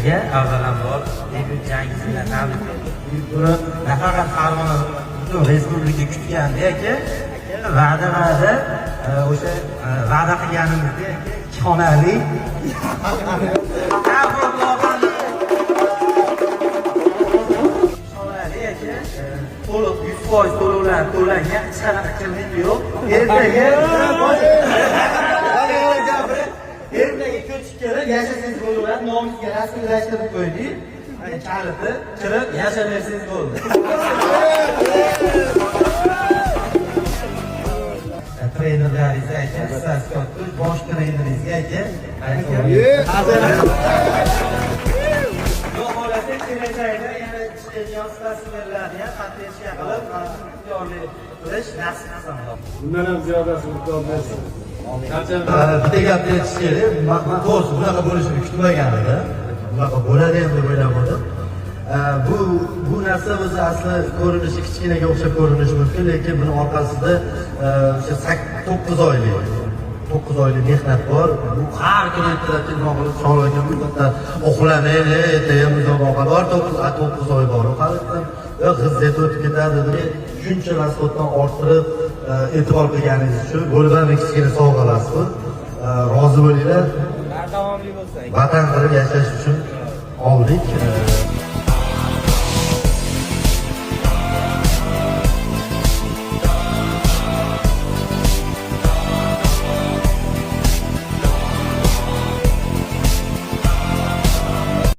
Aka, avvalambor debyut jangingiz bilan tabriklayman. Buni nafaqat Farg'ona, butun respublika kutgandi, aka. Va'da o'sha va'da qilganimizdek, aka, ikki xonali xonali, aka, to'liq 100% to'lovlar to'langan, hech qanaqa kredit yo'q. Ertaga ko'chib kelib yashasangiz bo'laveradi, nomingizga rasmiylashtirib qo'ydik. Kaliti kirib yashaversangiz bo'ldi. Trenerlaringizga, aka, hissasi katta, bosh treneringizga, aka. Xudo xohlasa, kelajakda yana chiqadigan sportsmenlarni ham поддержка qilib, ixtiyorli qilish nasib qilsin, Xudo. Bundan ham ziyodasini Xudo bersin. Bitta gapni aytish kerak, man to'g'risi bunaqa bo'lishini kutmagan edim. Bunaqa bo'ladi ham deb o'ylamadim. Bu narsa o'zi asli ko'rinishi kichkinaga o'xshab ko'rinishi mumkin, lekin buni orqasida o'sha 9 oylik mehnat bor. Bu har kuni ertalab telefon qilib, "Shomil aka, bu yerda uxlamang, ertaga musobaqa bor, 9 oy bor." Hali yo'q, g'iz etib o'tib ketadi deb shuncha расход dan orttirib e'tibor qilganingiz uchun bo'lib ham kichkina sovg'a emas bu. Rozi bo'linglar. Davomli bo'lsin. Vatan qilib yashash uchun oldik.